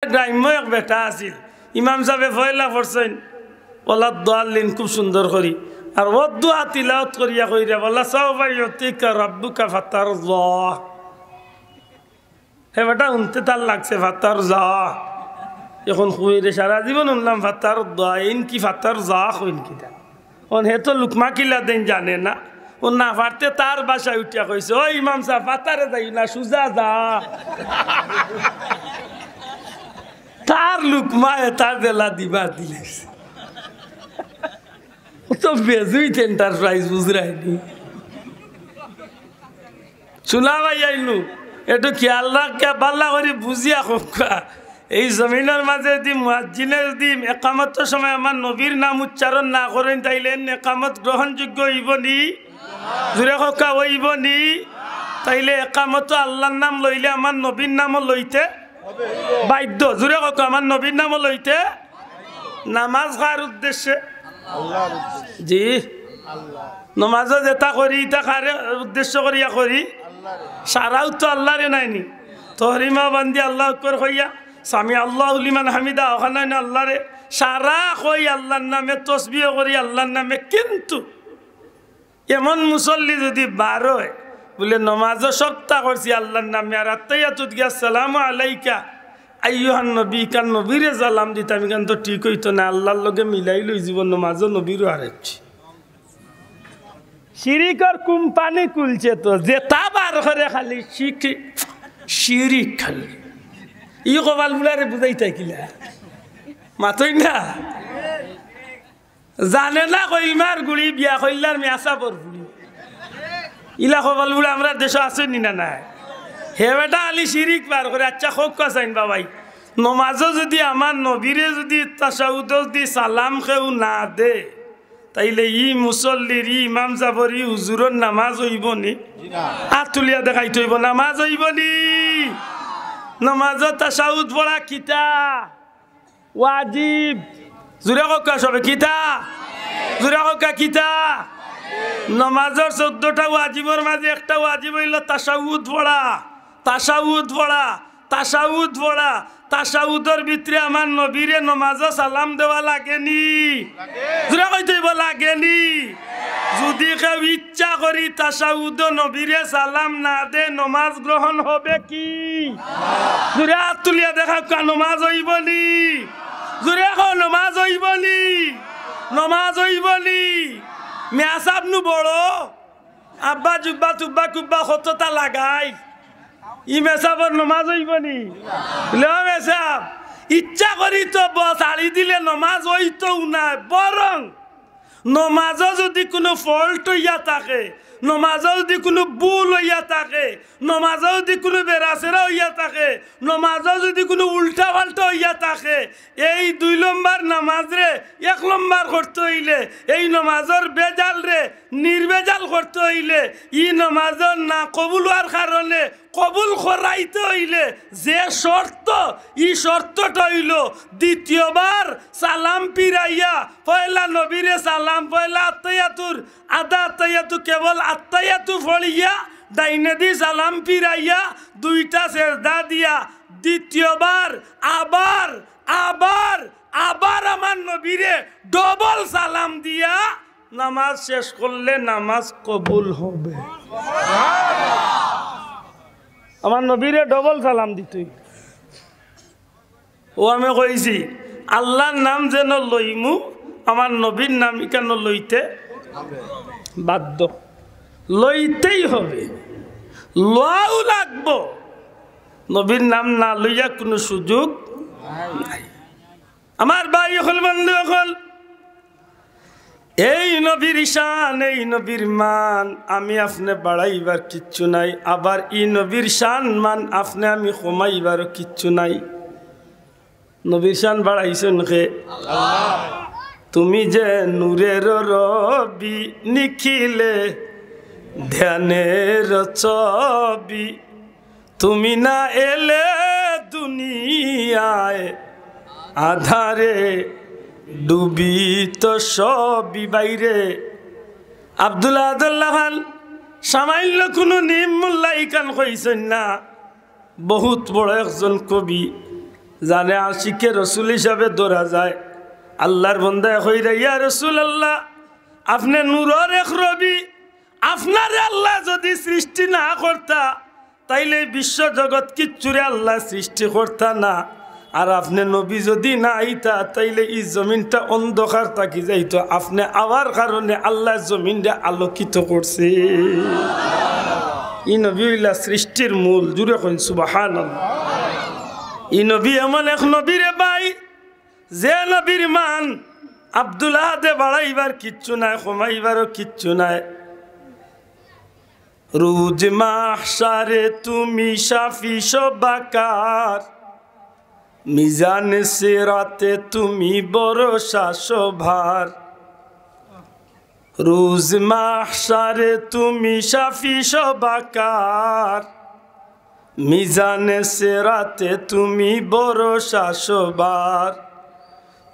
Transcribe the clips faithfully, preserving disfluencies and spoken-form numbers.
গ্রাম্য এক বেটা আছিল, ইমাম সাবে পয়লা পড়ছইন ওয়ালাদ দাল্লিন খুব সুন্দর করি, আর অউ দোয়া তিলাওয়াত করিয়া কইরা, "ওয়ালা সাউফা ইউতিকা রাব্বুকা ফাতারদা।" হে বেটা, হুনতে তার লাগছে ফাতারদা। এখন কইরে, "সারা জীবন হুনলাম ফাতারদা, এইন কি ফাতারদা কইন কিতা?" অন হে তো লুকমা কিলা দেইন জানে না। অউ না পারতে তার বাসায় উঠিয়া কইছে, "ও ইমাম সাব, ফাতারে যাইও না, সুজা যা।" তার লুকমায় তার বেলা দিবা দিলাইছে। অউ তো বেজুইত enterprise বুঝরায়নি। চুলা ভাই আইনু, একটু খেয়াল রাখিয়া বালা করি বুঝিয়া কউক্কা। এই জমিনর মাঝে যদি মুয়াজ্জিনে যদি একামতর সময় আমার নবীর নাম উচ্চারণ না করইন, তাইলে এন একামত গ্রহণযোগ্য অইবো নি? জুরে কউক্কা, অইবো নি? তাইলে একামতো আল্লার নাম লইলে আমার নবীর নামও লইতে বাধ্য। জুরে কউক্কা, আমার নবীর নামও লইতে। নামাজ কার উদ্দেশ্যে? জি। নমাজও যেটা করি, ইটা কারে উদ্দেশ্য করিয়া করি? সারাও তো আল্লারে নায়নি। তহরিমা বান্ধি আল্লাহু আকবার কইয়া, সামি আল্লাহু লিমান হামিদা, অখান নায়নি আল্লারে? সারা কই আল্লার নামে, তসবিহ করি আল্লার নামে, কিন্তু এমন মুসল্লি যদি বার অয়, বুলে, "নমাজও সবটা করছি আল্লার নামে, আর আত্তাহিয়াতুত গিয়া আসসালামু আলাইকা আইয়ুহান নবী, ইখান নবীরে সালাম দিতাম, ইখান তো ঠিক অইতো না, আল্লার লগে মিলাই লইযিবো, নমাজও নবীরও হারাইছি।" শিরিকর কোম্পানি খুলছে তো, যেটা বার করে খালি শিকি-, শিরিক খালি। ই কপাল বুড়ারে বুঝাইতা কিলা? মাতইন না। জানে না কইলমার গুড়ি, বিয়া কইল্লার মেয়াসাবর ফুড়ি। ইলা কপাল বুড়া আমরার দেশো আছইন নি না নাই? হে বেটা আলি শিরিক বার করে। আচ্ছা, কউক্কা চাইন বাবাই, নমাজও যদি আমার নবীরে যদি তাশাহুদো যদি সালাম কেউ না দে, তাইলে ই মুসল্লির, ই ইমাম সাবর, ই হুজুরর নামাজ অইবো নি? আত তুলিয়া দেখাইতে অইবো, নামাজ অইবো নি? নমাজও তাশাহুদ পড়া কিতা? ওয়াজিব। জুরে কউক্কা সবে, কিতা? জুরে কউক্কা, কিতা? নমাজর চৌদ্দটা ওয়াজিবর মাঝে একটা ওয়াজিব অইলো তাশাহুদ পড়া, তাশাহুদ পড়া, তাশাহুদ পড়া। তাশাহুদর ভিতরে আমার নবীরে নমাজো সালাম দেওয়া লাগেনি? জুরে কইতে অইবো, লাগেনি? যদি কেউ ইচ্ছা করি তাশাহুদো নবীরে সালাম না দে, নমাজ গ্রহণ হবে কি? জুরে আত তুলিয়া দেখাউক্কা, নমাজ অইবো নি? জুরে কও, নমাজ অইবো নি? নমাজ অইবো নি? মেয়াসাব নু বড়, আব্বা জুব্বা তুব্বা কুব্বা কততা লাগাই, ই মেসাবর নমাজ অইবো নি? বুলে, "ও মেসাব, ইচ্ছা করি তো বস আড়ি দিলে নমাজ অইতোউ নায়, বরং নমাজো যদি কুনু ফল্ট অইয়া থাকে, নমাজো যদি কুনু ভুল অইয়া থাকে, নমাজো যদি কুনু বেড়াছেড়া অইয়া থাকে, নমাজো যদি কুনু উল্টা পাল্টা অইয়া থাকে, এই দুই লম্বর নমাজরে এক লম্বর করতে অইলে, এই নমাজর বেজালরে নির্বেজাল করতে অইলে, ই নমাজর না কবুল অওয়ার কারণে কবুল করাইতে অইলে যে শর্ত, ই শর্তটা অইলো দ্বিতীয়বার সালাম ফিরাইয়া পয়লা নবীরে সালাম, পয়লা আত্তাহিয়াতুর আধা আত্তাহিয়াতু, কেবল আত্তাহিয়াতু পড়িয়া ডাইনেদি সালাম ফিরাইয়া দুইটা সেজদা দিয়া দ্বিতীয়বার আবার, আবার, আবার আমার নবীরে ডবল সালাম দিয়া নামাজ শেষ করলে নামাজ কবুল হবে। আমার নবীরে ডবল সালাম দিতে অইবো। অউ আমি কইছি, আল্লার নাম যেন লইমু, আমার নবীর নাম ইখানো লইতে বাধ্য, লইতেই হবে, লওয়াউ লাগবো। নবীর নাম না লইয়া কুনু সুযোগ নাই। আমার ভাই অকল, বন্ধু অকল, এই নবীর শান, এই নবীর মান আমি আপনে বাড়াইবার কিচ্ছু নাই, আবার ই নবীর শান মান আপনে আমি কমাইবারও কিচ্ছু নাই। নবীর শান বাড়াইছইন কে? তুমি যে নূরের রবি, নিখিলে ধ্যানের ছবি, তুমি না এলে দুনিয়ায় আধারে ডুবিত সবই। বাইরে আব্দুল আদুল্লাহ খান সামান্য কুনু নিম মোল্লা ইখান কইছইন না, বহুত বড় একজন কবি। জানে আশিকে রসুল হিসাবে ধরা যায়। আল্লাহর বন্দায় কইরা, "ইয়া রাসূলুল্লাহ, আপনে নূরর এক নবী, আপনারে আল্লায় যুদি সৃষ্টি না করতা, তাইলে ই বিশ্ব জগৎ কিচ্ছুরে আল্লায় সৃষ্টি করতা না। আর আপনে নবী যুদি না আইতা, তাইলে ই জমিনটা অন্ধকার থাকি যাইতো। আপনে আওয়ার কারণে আল্লায় জমিনরে আলোকিত করছে।" ই নবী অইলা সৃষ্টির মূল। জুরে কইন সুবহানাল্লাহ। ই নবী এমন এক নবী রে ভাই, যে নবীর মান আব্দুল আহাদে বাড়াইবার কিচ্ছু নাই, কমাইবারও কিচ্ছু নাই। রোজ মাহশারে তুমি সাফি সবাকার, মিজান সিরাতে তুমি ভরসা সবার। রোজ মাহশারে তুমি সাফি সবাকার, মিজান সিরাতে তুমি ভরসা সবার।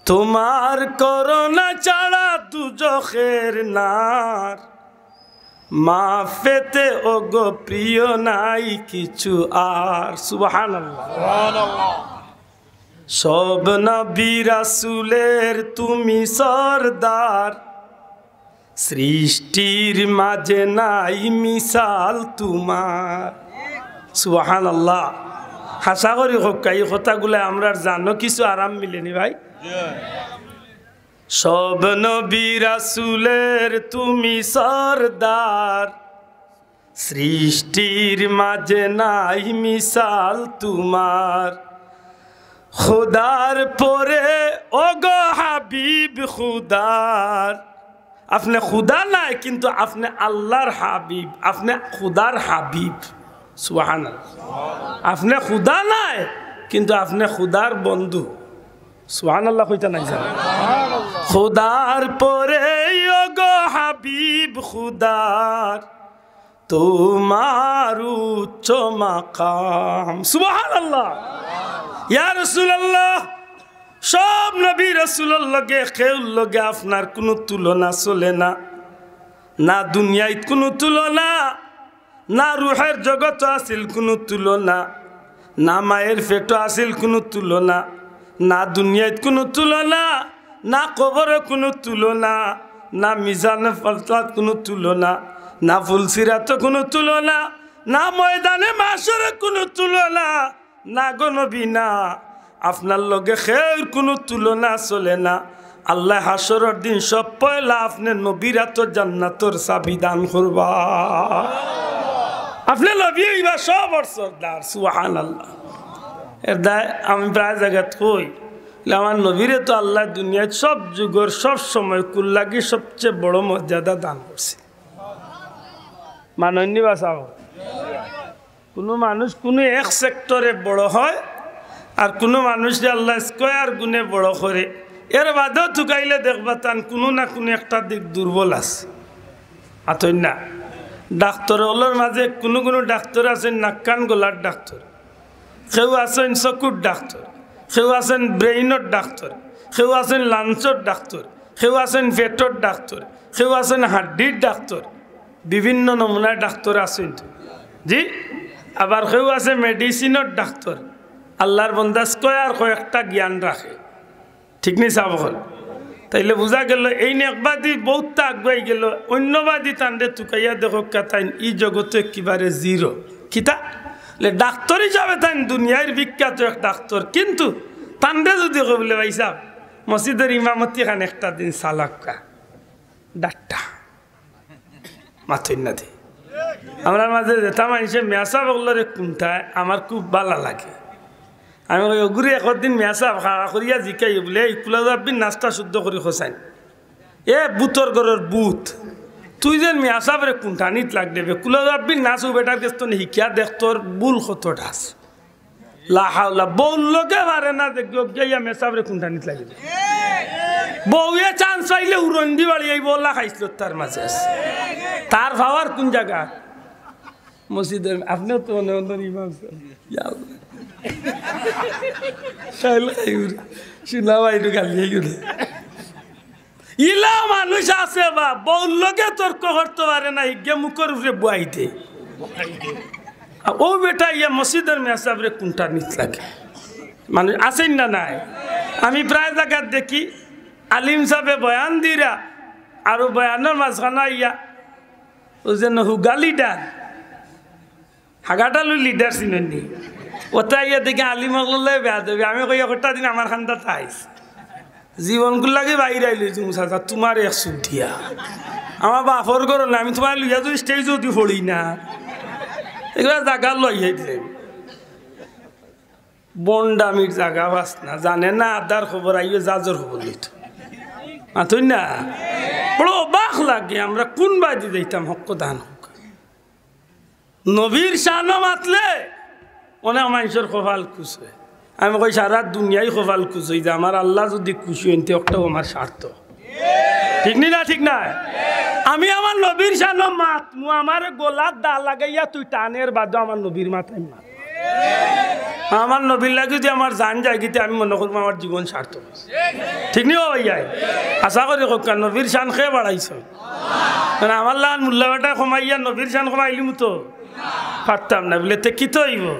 তোমার করুণা ছাড়া দুজখের নার, মাফ পেতে ওগো প্রিয় নাই কিছু আর। সুবহানাল্লাহ। সব নবী রাসূলের তুমি সর্দার, সৃষ্টির মাঝে নাই মিসাল তোমার। সুবহানাল্লাহ। হাছা করি কউক্কা, ই কথাগুলায় আমরার জানো কিছু আরাম মিলেনি ভাই? সব নবী রাসূলের তুমি সর্দার, সৃষ্টির মাঝে নাই মিসাল তোমার। খোদার পরে ওগো হাবিব খোদার। আপনে খোদা নায়, কিন্তু আপনে আল্লাহর হাবিব, আপনে খোদার হাবিব। সুবহানাল্লাহ। আপনে খোদা নায়, কিন্তু আপনে খোদার বন্ধু। সুবহানাল্লাহ কইতা নাই জানো? খোদার পরে ওগো হাবিব খোদার, তোমার উচ্চ মাকাম। সুবহানাল্লাহ। ইয়া রাসূলুল্লাহ, সব নবী রাসূলর লগে, কেউর লগে আপনার কুনু তুলনা চলে না। না দুনিয়াত কুনু তুলনা, না রুহের জগতো আছিল কুনু তুলনা, না মায়ের পেটো আছিল কুনু তুলনা, না দুনিয়াত কুনু তুলনা, না কবরো কুনু তুলনা, না মিজানে ফালতাত কুনু তুলনা, না ফুলসিরাতো কুনু তুলনা, না ময়দানে মাশরো কুনু তুলনা, না গো নবী না, আপনার লগে কেউর কুনু তুলনা চলে না। আল্লায় হাশরর দিন সব পয়লা আপনে নবীর আতো জান্নাতর চাবি দান করবা। আপনে নবী অইবা সবর সর্দার, সুবহানাল্লাহ। এর দায় আমি প্রায় জাগাত কই, আমার নবীরে তো আল্লায় দুনিয়াত সব যুগর সব সময় কুল্লাগি সবচেয়ে বড় মর্যাদা দান করছে। মানইননি বা চাও? কুনু মানুষ কুনু এক সেক্টরে বড় হয়, আর কুনু মানুষরে আল্লায় স্কয়ার গুণে বড় করে। এর বাদেও তুকাইলে দেখবা তান কুনু না কুনু একটা দিক দুর্বল আছে। আতই না? ডাক্তর অকলর মাঝে কুনু কুনু ডাক্তর আছইন নাক কান গলার ডাক্তর, কেউ আছইন চকুর ডাক্তর, কেউ আছইন ব্রেইনর ডাক্তর, কেউ আছইন লাংসর ডাক্তর, কেউ আছইন পেটর ডাক্তর, কেউ আছইন হাড্ডির ডাক্তর, বিভিন্ন নমুনার ডাক্তর আছইন তো। জি, আবার কেউ আছে মেডিসিনর ডাক্তর। আল্লার বন্দা স্কয়ার কয়েকটা জ্ঞান রাখে, ঠিক নি সাব অকল? তাইলে বুঝা গেল, এইন একবাদি বউততা আগুয়াই গেল, অইন্যবাদি তানরে তুকাইয়া দেখউক্কা, তাইন ই জগতো একেবারে জিরো। কিতা? লে ডাক্তর হিসাবে তাইন দুনিয়ার বিখ্যাত এক ডাক্তর, কিন্তু তানরে যুদি কই বুলে, "ভাইসাব, মসজিদর ইমামতি খান একটা দিন চালাউক্কা।" ডাট্টা। মাতইন না দে। আমরার মাঝে যেতা মানষে মেসাব অকলরে কুন্টায়, আমার খুব ভালা লাগে। আমি কই, "ওগুরে একদিন মেসাব খাড়া করিয়া জিকাই বুলে, এই কুলাউযাব্বির নাচটা শুদ্ধ করি কছাইন।" এ ভূতর ঘরর ভূত, তুই যেন মেসাবরে কুন্টানিত লাগলে বে, কুলাউযাব্বির নাচ অউ বেটার গেছ থনে হিকিয়া দেখ, তোর ভুল কতটা আছে। লা হাওলা, বউর লগে পারে না, দেখি অগুয়া মেসাবরে কুন্টানিত লাগি। বউয়ে চান্স পাইলে উড়ন্দি বাড়ি আইবো, অলা খাইছলত তার মাঝে আছে। তার পাওয়ার কুন জাগা? মসজিদর, আপনেও তো মনে মনে ইমাম সাব। ইয়া আল্লাহ। শাইল খাই উড়ে। শুনা ভাই, একটু গালি খাই উড়ে। ইলা মানুষ আছে বা, বউর লগে তর্ক করতো পারে না, হিগে মুখর উপরে বুয়াই দে। আর অউ বেটা ইয়া মসজিদর মেসাবরে কুন্টানিত লাগে। মানুষ আছইন না নাই? আমি প্রায় জাগাত দেখি আলিম সাবে বয়ান দিরা, আর ও বয়ানর মাঝখানো আইয়া ও যেন হুগা লিডার, হাগাটালু লিডার চিনইন নি? ওটা আইয়া দেখি আলিম অকলর লগে বেয়াদবি। আমি কই, "একটা দিন আমার খান্দাত আইস।" জীবনকুর লাগি বাইর আইলে তুমি চাচা, তুমার এক চুটিয়া। আমার বাপর ঘর না, আমি তুমার লইয়া যদি স্টেজ যদি পড়ি না, এগুলা জাগা লইয়া দিলে। বন্ডামির জাগা বাস না, জানে না আদার খবর, আইও জাজর খবর লইতো। মাতইন না? বড় অবাক লাগে, আমরা কোন বায়দি যাইতাম, হক দান হক। নবীর শানো মাতলে অনেক মানষর কপাল খুশ অয়। আমি কই, সারা দুনিয়াই কপাল খুশ অই যে আমার আল্লাহ যদি খুশি অইন, তে অকটাউ আমার স্বার্থ। ঠিক নি না? ঠিক না? আমি আমার নবীর শানো মাতমু, আমার গলাত দা লাগাইয়া তুই টানের বাদে আমার নবীর মাথায় মাত। আমার নবীর লাগি যদি আমার জান যায়গি, তে আমি মনে করমু আমার জীবন সার্থক অইছে। ঠিক নি ও ভাইয়া? আশা করি কউক্কা, নবীর শান কে বাড়াইছে? মানে আমার লাখান মুল্লা বেটায় কমাইয়া নবীর শান কমাইলিমু তো পারতাম না। বলে, "তে কিতা অইবো?"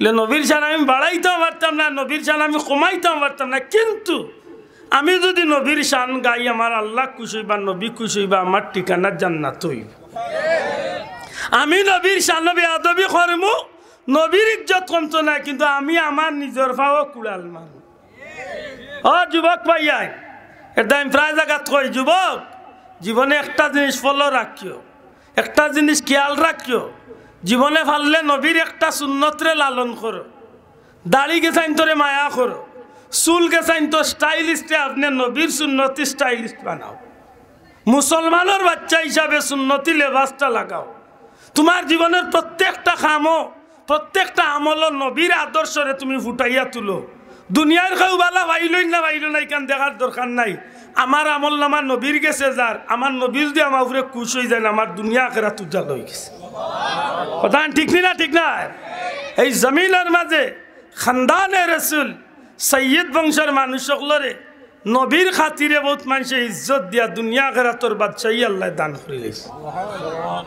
বলে, "নবীর শান আমি বাড়াইতাম পারতাম না, নবীর শান আমি কমাইতাম পারতাম না, কিন্তু আমি যদি নবীর শান গাই, আমার আল্লাহ খুশ অইবা, নবী খুশ অইবা, আমার ঠিকানা জান্নাত অইবো। আমি নবীর শানো বেয়াদবি করমু, নবীর ইজ্জত কমতো নায়, কিন্তু আমি আমার নিজর পাও কুড়াল মারমু।" ও যুবক ভাইয়াইন, এটা আমি প্রায় জাগাত কই, যুবক, জীবনে একটা জিনিস ফলো রাখিও, একটা জিনিস খেয়াল রাখিও, জীবনে পারলে নবীর একটা সুন্নতরে লালন করো, দাড়ি গেছাইন্তরে মায়া করো, চুল গেছাইন্তর স্টাইলিস্টে আপনে নবীর সুন্নতি স্টাইলিস্ট বানাও। মুসলমানর বাচ্চা হিসাবে সুন্নতি লেবাসটা লাগাও। তুমার জীবনর প্রত্যেকটা কামো, প্রত্যেকটা আমলো নবীর আদর্শরে তুমি ফুটাইয়া তুলো। দুনিয়ার কেউ বালা পাইলইন না পাইলো না, ইখান দেখার দরকার নাই। আমার আমল নামা নবীর গেছে যার, আমার নবী যদি আমার উপরে খুশ অই যাইন, আমার দুনিয়া আখেরাত উজ্জ্বল অই গেছে। কথা ঠিক নি না? ঠিক না? এই জমিনর মাঝে খানদানে রসুল, সৈয়দ বংশর মানুষ অকলরে নবীর খাতিরে বউত মানষে ইজ্জত দিয়া দুনিয়া আখেরাতর বাদশাহী আল্লায় দান করিলাইছে।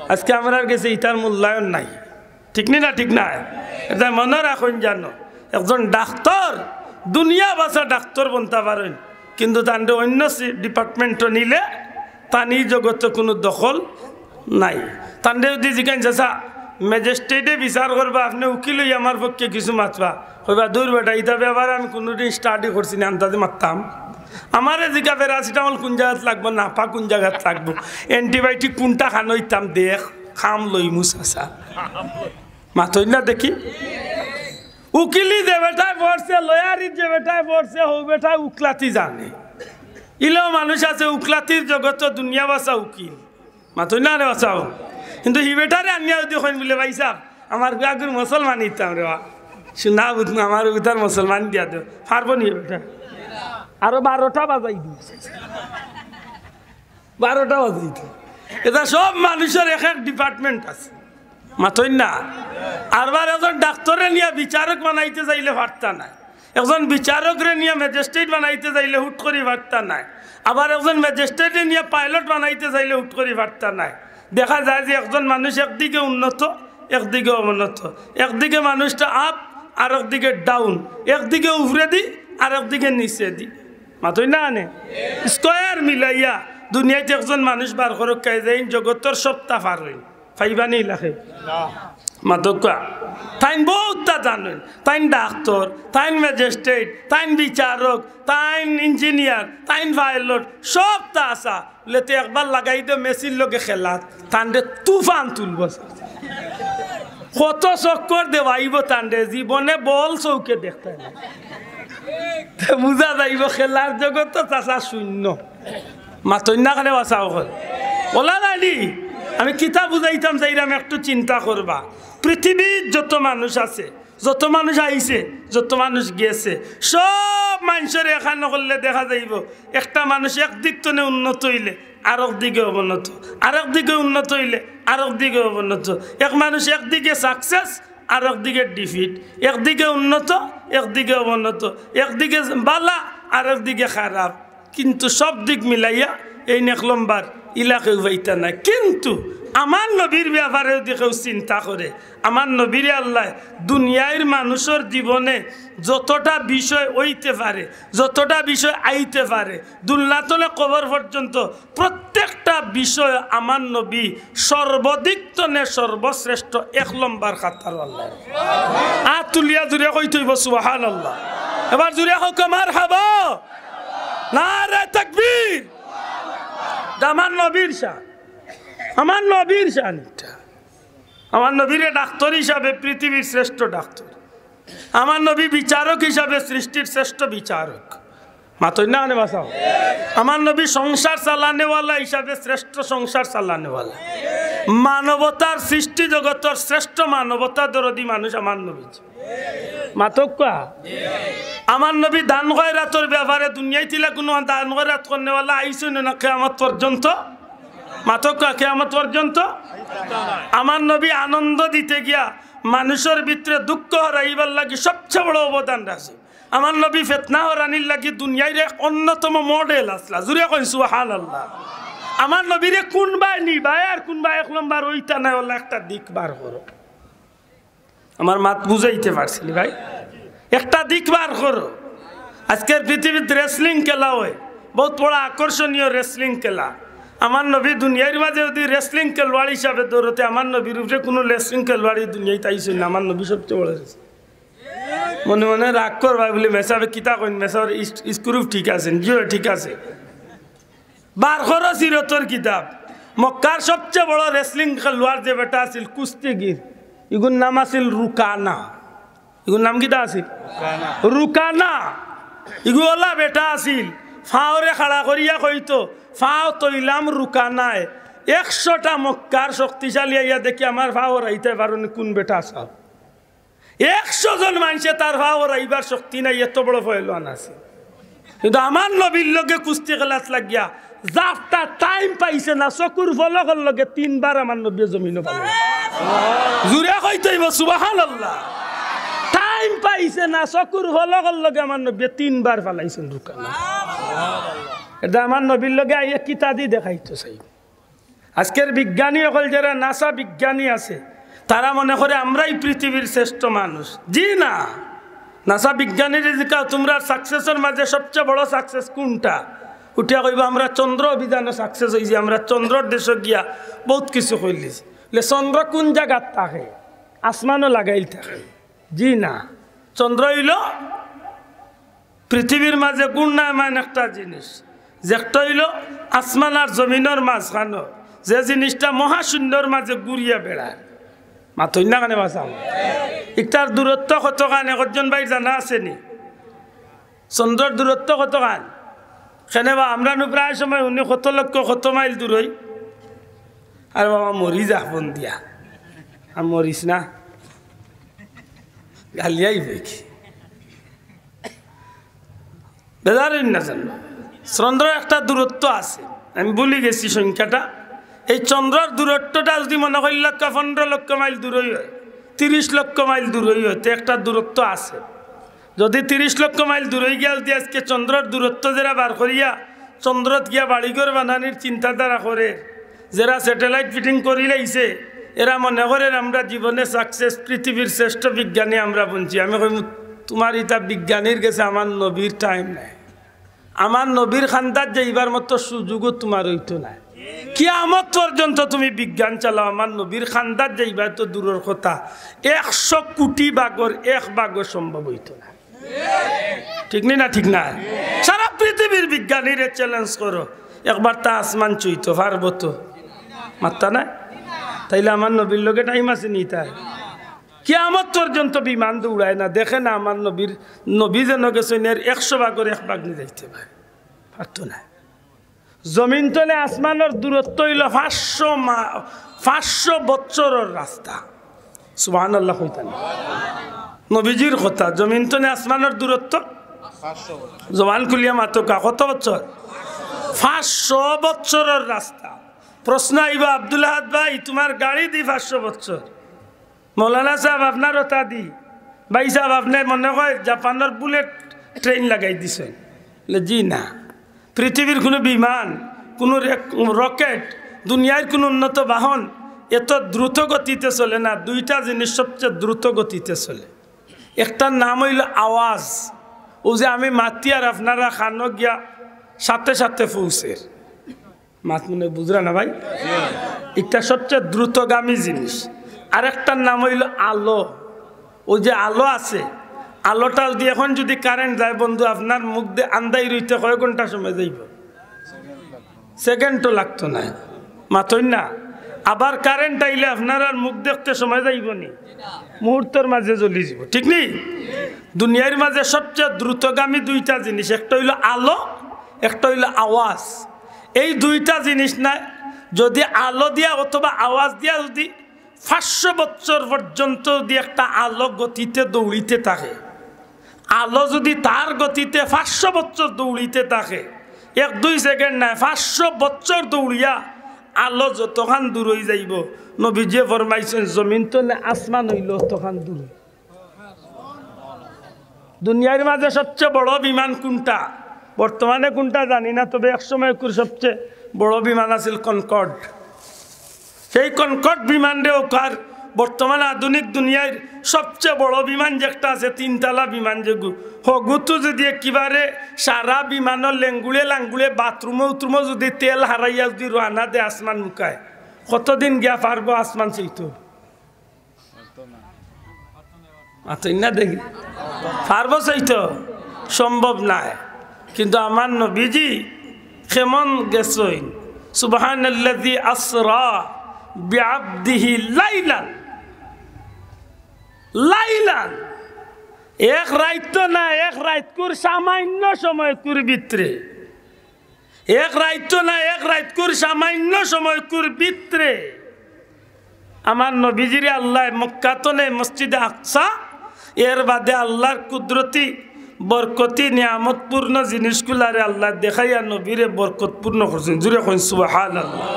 আজকে আমরার গেছে ইতার মূল্যায়ন নাই। ঠিক নি না? ঠিক না? এটা মনো রাখইন জানো, একজন ডাক্তর দুনিয়া বাঁচা ডাক্তর বনতা পারইন, কিন্তু তানরে অইন্য সি-, ডিপার্টমেন্টো নিলে তান ই জগতো কুনু দখল নাই। তানরে যদি জিগাইন, "চাচা, ম্যাজিস্ট্রেটে বিচার করবা, আপনে উকিল অইয়া আমার পক্ষে কিছু মাতবা?" কইবা, "দূর বেটা, ইতা ব্যাপারে আমি কুনুদিন স্টাডি করছি না, আন্দাজে মাততাম।" আমারে জিগা, "প্যারাসিটামল কুন জাগাত লাগবো, নাপা কুন জাগাত লাগবো, অ্যান্টিবায়োটিক কুনটা খান অইতাম, দেখ, খাম লইমু চাচা।" মাতইন না দেখি। উকিলি যে বেটায় পড়ছে, লয়ারিত যে বেটায় পড়ছে, হউ বেটায় উকলাতি জানে। ইলাও মানুষ আছে উকলাতির জগতো দুনিয়া বাঁচা উকিল। মাতইন না রে বাঁচাও। কিন্তু হি বেটারে আনিয়া যদি কইন বুলে, "ভাইসাব, আমার পুয়াগুর মুসলমান ইতাম রে বা। সুনা বুঝ না, আমার উতার মুসলমান দিয়া দেও।" পারবো নি বেটা? আরো বারোটা বাজাই দিছে। বারোটা বাজাইতো। এটা সব মানুষর এক এক ডিপার্টমেন্ট আছে। মাতইন না? আরবার একজন ডাক্তরে নিয়া বিচারক বানাইতে চাইলে পারতা নায়। একজন বিচারকরে নিয়া ম্যাজিস্ট্রেট বানাইতে চাইলে হুট করি পারতা নায়। আবার একজন ম্যাজিস্ট্রেটে নিয়া পাইলট বানাইতে চাইলে হুট করি পারতা নায়। দেখা যায় যে একজন মানুষ একদিকে উন্নত, একদিকে অবনত, একদিকে মানুষটা আপ, আর একদিকে ডাউন, একদিকে উপরেদি, আর একদিকে নিচেদি। মাতইন না নে? স্কয়ার মিলাইয়া দুনিয়াত একজন মানুষ বার করউক্কা, যেইন জগতর সবতা পারইন, পাইবা নি ইলাকে? মাতউক্কা। তাইন বউততা জানইন, তাইন ডাক্তর, তাইন ম্যাজিস্ট্রেট, তাইন বিচারক, তাইন ইঞ্জিনিয়ার, তাইন পাইলট, সবতা আছা। বুলে, "তে একবার লাগাই দেও মেসির লগে খেলাত, তানরে তুফান তুলবো।" কত চক্কর দেওয়াইবো তানরে, জীবনে বল চউখে দেখতা নায়। তে বুঝা যাইবো খেলার জগত তো চাচা শূন্য। মাতইন না কেনে বাঁচাও কর। ওলা নানি, আমি কিতা বুঝাইতাম চাইরাম একটু চিন্তা করবা। পৃথিবীত যত মানুষ আছে, যত মানুষ আইছে, যত মানুষ গেছে, সব মানষরে একখানো করলে দেখা যাইবো, একটা মানুষ একদিক তনে উন্নত অইলে আরক দিকে অবনত, আরক দিকে উন্নত অইলে আরক দিকে অবনত। এক মানুষ একদিকে সাকসেস, আরক দিকে ডিফিট, একদিকে উন্নত, একদিকে অবনত, একদিকে বালা, আরক দিকে খারাপ। কিন্তু সব দিক মিলাইয়া এইন এক নম্বর ইলা কেউ পাইতা নায়। কিন্তু আমার নবীর ব্যাপারে যদি কেউ চিন্তা করে, আমার নবীরে আল্লায় দুনিয়ার মানুষর জীবনে যতটা বিষয় অইতে পারে, যতটা বিষয় আইতে পারে, দুনিয়া তনে কবর পর্যন্ত প্রত্যেকটা বিষয় আমার নবী সর্বদিক তনে সর্বশ্রেষ্ঠ, এক লম্বর কাতারো আল্লায়। আত তুলিয়া জুরে কইতে অইবো সুবহানাল্লাহ। এবার জুরে কউক্কা মারহাবা। নারায়ে তাকবীর। ইটা আমার নবীর শান, আমার নবীর শান ইটা। আমার নবীরে ডাক্তর হিসাবে পৃথিবীর শ্রেষ্ঠ ডাক্তর, আমার নবী বিচারক হিসাবে সৃষ্টির শ্রেষ্ঠ বিচারক। মাতইন না কেনে বাঁচাও। আমার নবী সংসার চালানেওয়ালা হিসাবে শ্রেষ্ঠ সংসার চালানেওয়ালা, মানবতার সৃষ্টি জগতর শ্রেষ্ঠ মানবতা দরদি মানুষ আমার নবী। মাতউক্কা। আমার নবী দান খয়রাতর ব্যাপারে দুনিয়াত ইলা কুনু দান খয়রাত করনেওয়ালা আইছইন না কিয়ামত পর্যন্ত। মাতউক্কা, কিয়ামত পর্যন্ত। আমার নবী আনন্দ দিতে গিয়া মানুষর ভিতরে দুঃখ হরাইবার লাগি সবচেয়ে বড় অবদান রাখছে। আমার নবী ফিতনা হরানির লাগি দুনিয়ার এক অন্যতম মডেল আছলা। জুরে কইন সুবহানাল্লাহ। আমার নবীরে কুনবায় নিবায় আর কুনবায় এক লম্বর অইতা নায়, অলা একটা দিক বার করো। আমার মাত বুঝাইতে পারছি নি ভাই? একটা দিক বার করো। আজকের পৃথিবীত wrestling খেলা অয়, বউত বড় আকর্ষণীয় wrestling খেলা। আমার নবী দুনিয়ার মাঝে যদি wrestling খেলোয়াড় হিসাবে ধরো তে, আমার নবীর উপরে কুনু wrestling খেলোয়াড় ই দুনিয়াত আইছইন না। আমার নবী সবচেয়ে বড় wrestling। মনে মনে রাগ করবায় বুলি মেসাবে কিতা কইন, মেসাবর ইস-, screw ঠিক আছে, জি অয়, ঠিক আছে। বার করো সিরতর কিতাব। মক্কার সবচেয়ে বড় wrestling খেলোয়াড় যে বেটা আছিল, কুস্তিগির, ইগুর নাম আছিল রুকানা। ইগুর নাম কিতা আছিল? রুকানা। ইগু অলা বেটা আছিল, ফাওরে খাড়া করিয়া কইতো, "ফাও তইলাম রুকানায়।" একশোটা মক্কার শক্তিশালী আইয়া দেখি আমার ফাও রাইতে পারো নি, কুন বেটা সাব? একশো জন মানষে তার ফাও রাইবার শক্তি নাই, এত বড় পয়লওয়ান আছে। কিন্তু আমার নবীর লগে কুস্তি খেলাত লাগিয়া যারটা time পাইছে না, চকুর পলকর লগে তিনবার আমার নবীয়ে জমিনো ফালাইছে। জুরে কইতে অইবো সুবহানাল্লাহ। Time পাইছে না, চকুর পলকর লগে আমার নবীয়ে তিনবার ফালাইছইন রুকানা। ইটা আমার নবীর লগে আইয়া কিতা দি দেখাইতো চাই। আজকের বিজ্ঞানী অকল যেরা NASA বিজ্ঞানী আছে, তারা মনে করে আমরাই পৃথিবীর শ্রেষ্ঠ মানুষ। জি না, NASA বিজ্ঞানীরে জিকাও, "তুমরার successর মাঝে সবচেয়ে বড় success কুনটা?" উঠিয়া কইবো, "আমরা চন্দ্র অভিযানো success অইছি, আমরা চন্দ্রর দেশো গিয়া বউত কিছু করিলিছি।" লে, "চন্দ্র কুন জাগাত থাকে? আসমানো লাগাইল থাকে?" জি না, চন্দ্র অইলো পৃথিবীর মাঝে ঘূর্ণায়মান একটা জিনিস, যেটা অইলো আসমান আর জমিনর মাঝখানো, যে জিনিসটা মহাশূন্যর মাঝে ঘুরিয়া বেড়ায়। মাতইন না কেনে বাঁচাও। ইটার দূরত্ব কতখান একজন ভাইর জানা আছে নি? চন্দ্রর দূরত্ব কতখান? কেনে বা আমরা নু প্রায় সময় হুনি কত লক্ষ কত মাইল দূরই। আর বাবা মরি যা ফোন দিয়া, আর মরিস না, গালিয়াই বেকি। বেজার অইন না যেন। চন্দ্রর একটা দূরত্ব আছে, আমি ভুলি গেছি সংখ্যাটা। এই চন্দ্রর দূরত্বটা যদি মনে করি লক্ষ, পনেরো লক্ষ মাইল দূরই অয়, তিরিশ লক্ষ মাইল দূরই অয়, তে একটা দূরত্ব আছে। যদি তিরিশ লক্ষ মাইল দূরই গিয়া যদি আজকে চন্দ্রর দূরত্ব যেরা বার করিয়া চন্দ্রত গিয়া বাড়িঘর বানানির চিন্তাধারা করের, যেরা satellite fitting করিলাইছে, এরা মনে করের আমরা জীবনে success, পৃথিবীর শ্রেষ্ঠ বিজ্ঞানী আমরা বনছি। আমি কইমু, "তুমার ইতা বিজ্ঞানীর গেছে, আমার নবীর time নাই। আমার নবীর খান্দাত যাইবার মতো সুযোগও তুমার অইতো নায়। কিয়ামত পর্যন্ত তুমি বিজ্ঞান চালাও, আমার নবীর খান্দাত যাইবা তো দূরর কথা, একশো কোটি ভাগর এক ভাগও সম্ভব অইতো নায়।" ঠিক নি না? ঠিক না? সারা পৃথিবীর বিজ্ঞানীরে challenge করো, একবার তা আসমান ছুইতো পারবো তো? মাত্তা নাই? তাইলে আমার নবীর লগে time আছে নি তার? কিয়ামত পর্যন্ত বিমান দৌড়ায় না, দেখে না আমার নবীর, নবী যেন গেছইন এর একশো ভাগর এক ভাগ নি যাইতে পারে, পারতো না। জমিন তনে আসমানর দূরত্ব অইলো পাঁচশো মা-, পাঁচশো বছরর রাস্তা। সুবহানাল্লাহ কইতা না? নবীজির কথা, জমিন তনে আসমানর দূরত্ব, জবান খুলিয়া মাতউক্কা, কত বছর? পাঁচশো বছরর রাস্তা। প্রশ্ন আইবা, "আব্দুল আহাদ ভাই, তুমার গাড়ি দি পাঁচশো বছর, মৌলানা সাব আপনার ওটা দি, ভাই সাব আপনে মনে কয় জাপানর bullet train লাগাই দিছইন?" বলে, "জি না।" পৃথিবীর কুনু বিমান, কুনু রে-, rocket, দুনিয়ার কুনু উন্নত বাহন এত দ্রুত গতিতে চলে না, দুইটা জিনিস সবচেয়ে দ্রুত গতিতে চলে। একটার নাম অইলো আওয়াজ, অউ যে আমি মাতি আর আপনারা কানো গিয়া সাথে সাথে পৌঁছের। মাত মনে বুঝরা না ভাই? একটা সবচেয়ে দ্রুতগামী জিনিস। আর একটার নাম অইলো আলো। অউ যে আলো আছে, আলোটা যদি এখন যদি কারেন্ট যায় বন্ধু, আপনার মুখ দিয়া আন্দাইর অইতে কয় ঘন্টা সময় যাইবো? সেকেন্ডও লাগতো নায়, মাতইন না। আবার কারেন্ট আইলে আপনারার মুখ দেখতে সময় যাইবো নি? মুহূর্তর মাঝে জ্বলি যাইবো, ঠিক নি? দুনিয়ার মাঝে সবচেয়ে দ্রুতগামী দুইটা জিনিস, একটা অইলো আলো, একটা অইলো আওয়াজ। এই দুইটা জিনিস নায়, যদি আলো দিয়া অথবা আওয়াজ দিয়া যদি পাঁচশো বছর পর্যন্ত যদি একটা আলো গতিতে দৌড়িতে থাকে, আলো যদি তার গতিতে পাঁচশো বছর দৌড়িতে থাকে, এক দুই সেকেন্ড নায়, পাঁচশো বছর দৌড়িয়া আলো যতখান দূর অই যাইবো, নবীজিয়ে ফরমাইছইন, জমিন তনে আসমান অইলো অতখান দূর। দুনিয়ার মাঝে সবচেয়ে বড় বিমান কুনটা? বর্তমানে কুনটা জানি না, তবে এক সময়কুর সবচেয়ে বড় বিমান আছিল কনকর্ড। সেই কনকর্ড বিমানরে অউকার বর্তমান আধুনিক দুনিয়ার সবচেয়ে বড় বিমান যেটা আছে, তিনতলা বিমান যেগু, হগুতো যদি একেবারে সারা বিমানর লেঙ্গুড়ে লাঙ্গুড়ে বাথরুমো উথরুমো যদি তেল হারাইয়া যদি রওয়ানা দেয় আসমান মুখায়, কতদিন গিয়া পারবো আসমান ছইতো? মাতইন না দেখি। পারবো ছইতো? সম্ভব নায়। কিন্তু আমার নবীজি কেমন গেছইন? সুবহানাল্লাযী আসরা বিআবদিহি লাইলান। লাইলান। এক রাইত তো না, এক রাইতকুর সামান্য সময়কুর ভিতরে। এক রাইত তো না, এক রাইতকুর সামান্য সময়কুর ভিতরে আমার নবীজিরে আল্লায় মক্কা তনে মসজিদে আকসা, এর বাদে আল্লার কুদরতি বরকতি নিয়ামতপূর্ণ জিনিসগুলারে আল্লায় দেখাইয়া নবীরে বরকতপূর্ণ করছইন। জুরে কইন সুবহানাল্লাহ।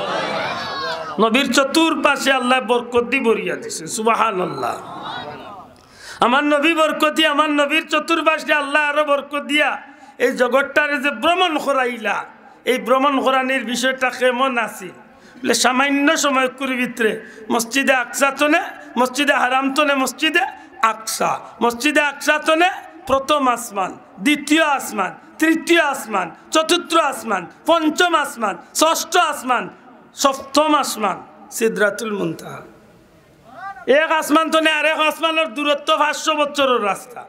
নবীর চতুর্পাশে আল্লায় বরকত দি ভরিয়া দিছইন। সুবহানাল্লাহ। আমার নবী বরকতি, আমার নবীর চতুর্পাশে আল্লায় আরো বরকত দিয়া এই জগতটারে যে ভ্রমণ করাইলা, এই ভ্রমণ করানির বিষয়টা কেমন আছিল? বলে, সামান্য সময়কুর ভিতরে মসজিদে আকসা তনে, মসজিদে হারাম তনে মসজিদে আকসা, মসজিদে আকসা তনে প্রথম আসমান, দ্বিতীয় আসমান, তৃতীয় আসমান, চতুর্থ আসমান, পঞ্চম আসমান, ষষ্ঠ আসমান, সপ্তম আসমান, সিদরাতুল মুনতাহা। এক আসমান তনে আরেক আসমানর দূরত্ব পাঁচশো বছরর রাস্তা।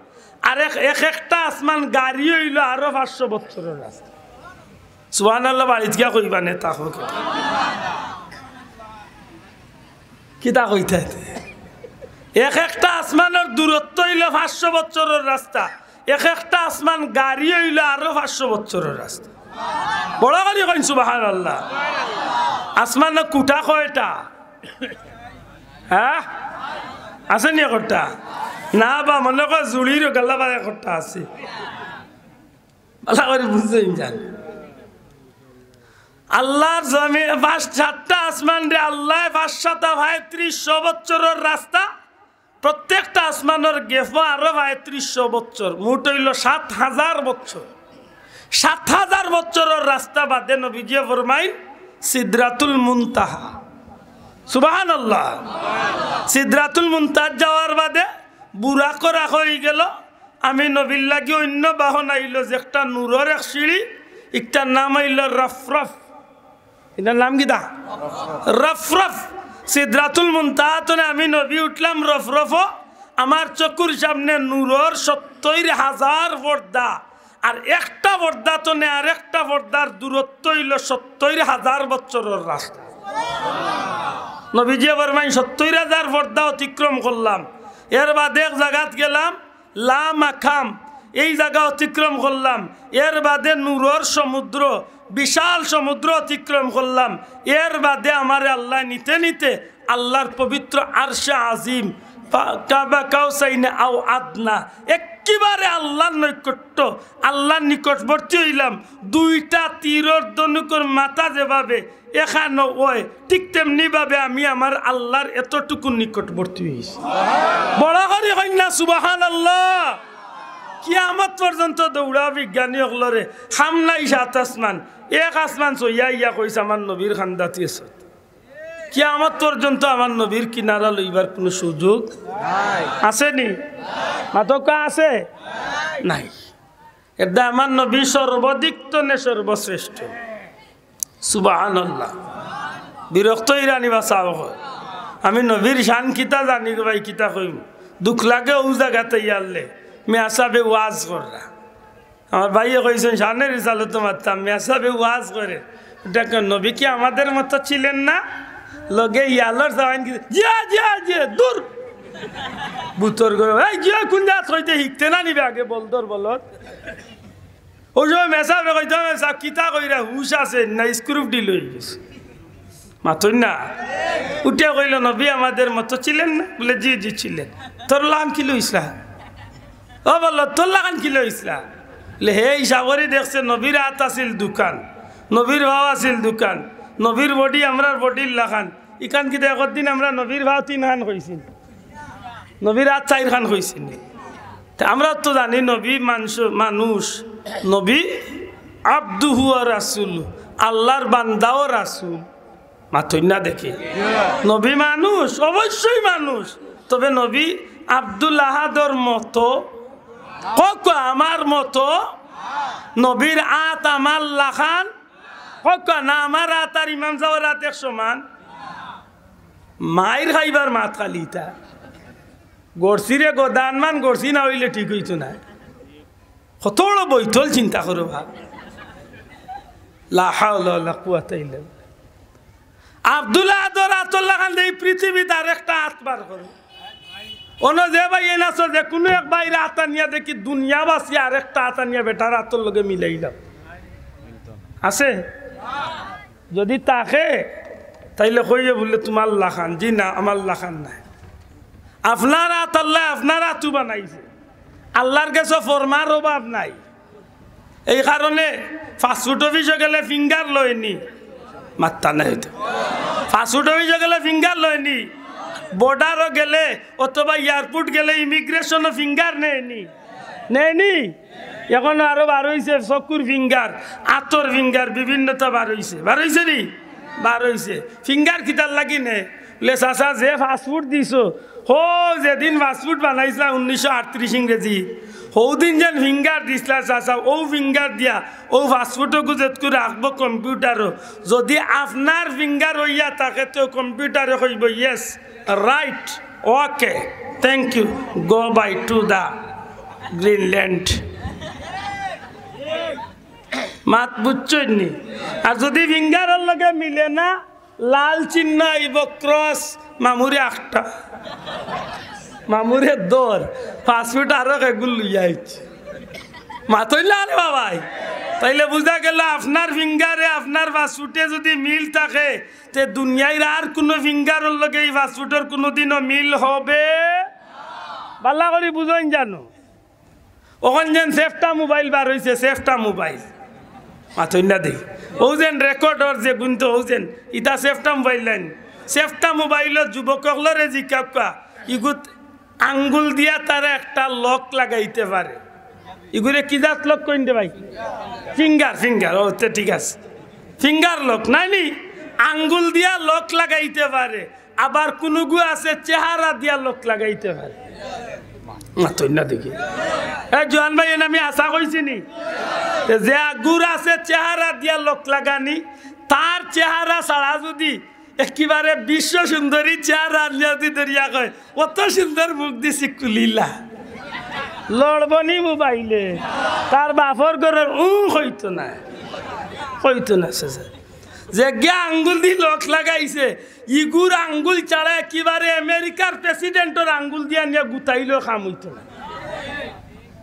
আরেক, এক একটা আসমান গাড়ি অইলো আরো পাঁচশো বছরর রাস্তা। সুবহানাল্লাহ বাড়িত গিয়া কইবা নে, তা হোক। কিতা কইতা এতে? এক একটা আসমানর দূরত্ব অইলো পাঁচশো বছরর রাস্তা, এক একটা আসমান গাড়ি অইলো আরো পাঁচশো বছরর রাস্তা। বড় করি কইন সুবহানাল্লাহ। আসমানর কুটা কয়টা? হ্যাঁ? আছে নি একটা? না বা মনে কয় জুড়ির গাল্লা বা একটা আছে। ভালা করি বুঝছইন জানি। আল্লার জমিন, পাঁচ, সাতটা আসমানরে আল্লায় পাঁচ সাতা পঁয়ত্রিশশো বছরর রাস্তা, প্রত্যেকটা আসমানর গেফো আরো পঁয়ত্রিশশো বছর, মোট অইলো সাত হাজার বছর। সাত হাজার বছরর রাস্তা বাদে নবীজিয়ে ফরমাইন সিদরাতুল মুনতাহা। সুবহানাল্লাহ। সিদরাতুল মুনতাহাত যাওয়ার বাদে বুরাকো রাখা অইগেলো। আমি নবীর লাগি অইন্য বাহন আইলো যে একটা নূরর এক সিঁড়ি, ইকটার নাম অইলো রফরফ। ইটার নাম কিতা? রফরফ। সিদরাতুল মুনতাহা তনে আমি নবী উঠলাম রফরফো। আমার চকুর সামনে নূরর সত্তইর হাজার পর্দা, আর একটা পর্দা তনে আরেকটা পর্দার দূরত্ব অইলো সত্তইর হাজার বছরর রাস্তা। নবীজিয়ে ফরমাইন, সত্তইর হাজার পর্দা অতিক্রম করলাম, এর বাদে এক জাগাত গেলাম, লা মাকাম, এই জাগা অতিক্রম করলাম, এর বাদে নূরর সমুদ্র, বিশাল সমুদ্র অতিক্রম করলাম, এর বাদে আমারে আল্লায় নিতে নিতে আল্লার পবিত্র আরশে আজিম, পা-, কাবা কাউসাইনে আও আদনা, একেবারে আল্লার নৈকট্য, আল্লার নিকটবর্তী অইলাম। দুইটা তীরর ধনুকর মাথা যেভাবে এখানো অয়, ঠিক তেমনি ভাবে আমি আমার আল্লার এতটুকু নিকটবর্তী অইছি। বড় করি কইন না সুবহানাল্লাহ। কিয়ামত পর্যন্ত দৌড়া বিজ্ঞানী অকলরে, সামনাই সাত আসমান, এক আসমান ছইয়া ইয়া কইছে আমার নবীর কান্দাত গেছত। কিয়ামত পর্যন্ত আমার নবীর কিনারা লইবার কুনু সুযোগ আছে নি? মাতউক্কা, আছে? নাই। এরদায় আমার নবী সর্বদিক তনে সর্বশ্রেষ্ঠ। সুবহানাল্লাহ। বিরক্ত অইরা নি বা? চাও কই। আমি নবীর শান কিতা জানি গো ভাই, কিতা কইমু? দুখ লাগে অউ জাগাত আইয়া আল্লে। মিয়া সাবে ওয়াজ কররা। আমার ভাইয়ে কইছইন, শানের রিসালতো মাততাম, মিয়া সাবে ওয়াজ করে। দেখো, নবী কি আমাদের মতো ছিলেন না? লগে ইয়ালর সাবাইন কি, জিয়া, জিয়া, জিয়া, দূর। বুতর গরু, এই জিয়া, কুন জাত কইতে হিকতে না নিবে আগে, বলদর বলদ। অউ সময় মেসাবে কইতাম, "মেসাব, কিতা কইরা, হুশ আছে না, স্ক্রুপ ঢিল অই গেছে?" মাতইন না। উঠিয়া কইল, "নবী আমাদের মতো ছিলেন না?" বলে, "জি, জি, ছিলেন।" "তোর লাখান কিলা অইছলা?" ও বলল, "তোর লাখান কিলা অইছলা?" বলে, হে হিসাব করি দেখছে, নবীর আত আছিল দুখান, নবীর পাও আছিল দুখান, নবীর বডি আমরার বডির লাখান। ইখান কিতা একদিন আমরা নবীর পাও তিনখান কইছি নি? নবীর আত চাইরখান কইছি নি? তে আমরা তো জানি নবী মানষু-, মানুষ, নবী আব্দুহু ওয়া রাসূলুহু, আল্লাহর বান্দা ও রাসূল। মাতইন না দেখি। নবী মানুষ, অবশ্যই মানুষ। তবে নবী আব্দুল আহাদর মতো, কউক্কা আমার মতো, নবীর আত আমার লাখান, কউক্কা না আমার আত আর ইমাম সাবর আত এক সমান। মাইর খাইবার মাত খালি ইতা। গড়ছিরে গদান মান গড়ছি না অইলে ঠিক অইতো নায়। কত বড় বৈতল চিন্তা করো ভাব। লা হাওলা ওয়ালা কুওয়াতা ইল্লা বিল্লাহ। আব্দুল আহাদর আতর লাখান দে ই পৃথিবীত আরেকটা আত বার করো। অনো যে ভাই এন আছো, যে কুনু এক ভাইর আত আনিয়া দেখি দুনিয়াবাসী আরেকটা আত আনিয়া বেটার আতর লগে মিলাইলাও। আছে? যদি থাকে, তাইলে কইয়ে বলে, "তুমার লাখান।" জি না, আমার লাখান নায়। আপনার আত আল্লায় আপনার আতু বানাইছে। আল্লার গেছে ফরমার অভাব নাই। এই কারণে পাসপোর্ট অফিসো গেলে ফিঙ্গার লয়নি, মাত্তা নাই তো। পাসপোর্ট অফিসো গেলে ফিঙ্গার লয়নি, বর্ডারো গেলে অথবা এয়ারপোর্ট গেলে, ইমিগ্রেশনো ফিঙ্গার নেয়নি, নেয়নি। এখন আরো বার অইছে চকুর ফিঙ্গার, আতর ফিঙ্গার, বিভিন্নতা বার অইছে, বার অইছে নি? বার অইছে। ফিঙ্গার কিতার লাগি নে? বলে, "চাচা, যে পাসপোর্ট দিছো, হউ যেদিন পাসপোর্ট বানাইছলা উনিশশো আটত্রিশ ইংরেজি, হউ দিন যেন ফিঙ্গার দিছলা চাচা, অউ ফিঙ্গার দিয়া অউ পাসপোর্টগু যেতকু রাখবো কম্পিউটারো, যদি আপনার ফিঙ্গার অইয়া থাকে, তে কম্পিউটারে কইবো, 'Yes, right, okay, thank you, go by to the Greenland.'" মাত বুঝছইন নি? আর যদি ফিঙ্গারর লগে মিলে না, লাল চিহ্ন আইবো, ক্রস, মামুরে আখটা, মামুরে দর, পাসপোর্ট আরো কেগুল লইয়া আইছে। মাতইলা রে বাবাই, তাইলে বুঝা গেল আপনার ফিঙ্গারে আপনার পাসপোর্টে যদি মিল থাকে, তে দুনিয়ার আর কুনু ফিঙ্গারর লগে ই পাসপোর্টর কুনুদিনও মিল হবে? ভালা করি বুঝইন জানো। অখন যেন সেফটা মোবাইল বার অইছে, সেফটা মোবাইল। মাতইন না দেই। অউ যেন রেকর্ডর যে গুনতো, অউ যেন, ইতা সেফটা মোবাইল নাইন। সেফটা মোবাইলো যুবক অকলরে জিকাউক্কা, ইগুত আঙ্গুল দিয়া তারা একটা লক লাগাইতে পারে। ইগুরে কি জাত লক কইন দে ভাই? ফিঙ্গার, ফিঙ্গার, ও তে ঠিক আছে। ফিঙ্গার লক, নায় নি? আঙ্গুল দিয়া লক লাগাইতে পারে। আবার কুনুগু আছে চেহারা দিয়া লক লাগাইতে পারে। মাতইন না দেখি। এ জোয়ান ভাই, এন আমি হাছা কইছি নি? তে যেগুর আছে চেহারা দিয়া লক লাগানি, তার চেহারা ছাড়া যদি একেবারে বিশ্ব সুন্দরী চেহারা আনিয়া যদি ধরিয়া কয়, "অত সুন্দর মুখ দিছি কুলিলা।" লড়বো নি মোবাইলে। তার বাপর ঘরর উ কইতো না। কইতো না, চাচা। যেগিয়ে আঙ্গুল দি লক লাগাইছে, ইগুর আঙ্গুল ছাড়া একেবারে আমেরিকার প্রেসিডেন্টর আঙ্গুল দিয়া নিয়া গুতাইলেও কাম অইতো না।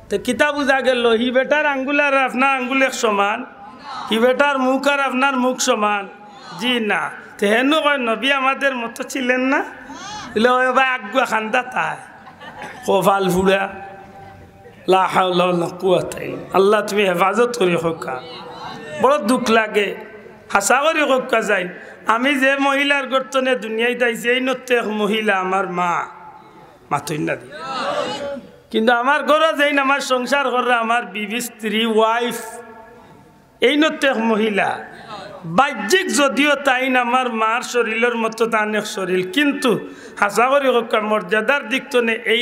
তে কিতা বুঝা গেল? হি বেটার আঙ্গুল আর আপনার আঙ্গুল এক সমান? হি বেটার মুখ আর আপনার মুখ সমান? জি না। তে হেনু কয়, "নবী আমাদের মতো ছিলেন না?" বলে, "ওই ভাই, আগুয়া খান্দা তাই, কপাল ফুড়া।" লা হাওলা ওয়ালা কুওয়াতা ইল্লা। আল্লাহ, তুমি হেফাজত করি কউক্কা। বড় দুখ লাগে। হাছা করি কউক্কা যাইন। আমি যে মহিলার গর্তনে দুনিয়াত আইছি, এইন তো এক মহিলা আমার মা। মাতইন না দি। কিন্তু আমার ঘরো যেইন আমার সংসার কররা, আমার বিবি, স্ত্রী, ওয়াইফ, এইন তো এক মহিলা। বাহ্যিক যদিও তাইন আমার মার শরীলর মতো তান এক শরীল, কিন্তু হাছা করি কউক্কা, মর্যাদার দিক তনে এই